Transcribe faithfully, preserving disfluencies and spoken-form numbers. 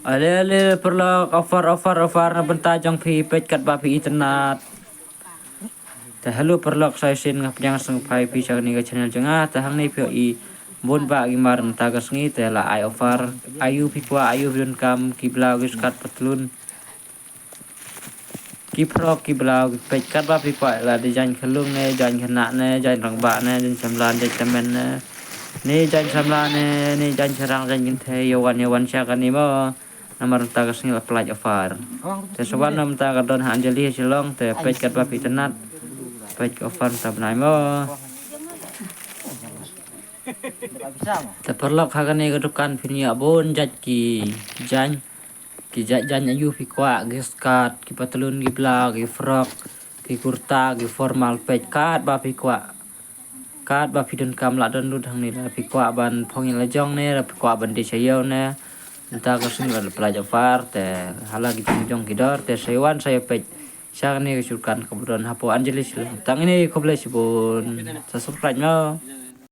Ale ale paralok, offer offer offer na bynta jong phi, peit katba phi itynnad. Te hello paralok, sa shisien nga pdiang sngewbha ïa phi sha kane ka channel jong nga. Te hangne phi ïohi bun bah ki mar mynta ka sngi, te la ai offer. Aïu phi kwah, aïu phi donkam, ki blau, ki skat, patlun, ki frok, ki blau, ki peit katba phi kwah, la dei jaiñ khyllung ne, jaiñ khynnah ne, jaiñ rangbah ne, jaiñ samla, jaiñ tymmen ne, ne jaiñ samla ne, ne jaiñ shynrang, jaiñ kynthei, ïa wan ïa wan sha kane mo. Namar mynta ka sngi la pynlait offer. Te sa wan na mynta ka don ha Anjali Shillong, te peit katba phi itynnad. Peit ka offer mynta bnai mo. Te paralok, ha kane ka dukan phin ïoh bun jait ki jaiñ. Ki jait jaiñ, aïu phi kwah, ki skat, ki patlun, ki blau, ki frok, ki kurta, ki formal, peit katba phi kwah. Katba phi donkam la don lut hangne, la phi kwah ban phong ïa la jong ne, la phi kwah ban die sha ïew ne. Mynta ka sngi la pynlait offer, te ha la ki jingjong ki dor, te sa ïa wan sa ïa peit sha kane ka dukan kaba don hapoh Anjali Shillong. Tang ine, khublei shibun. Sa subscribe mo.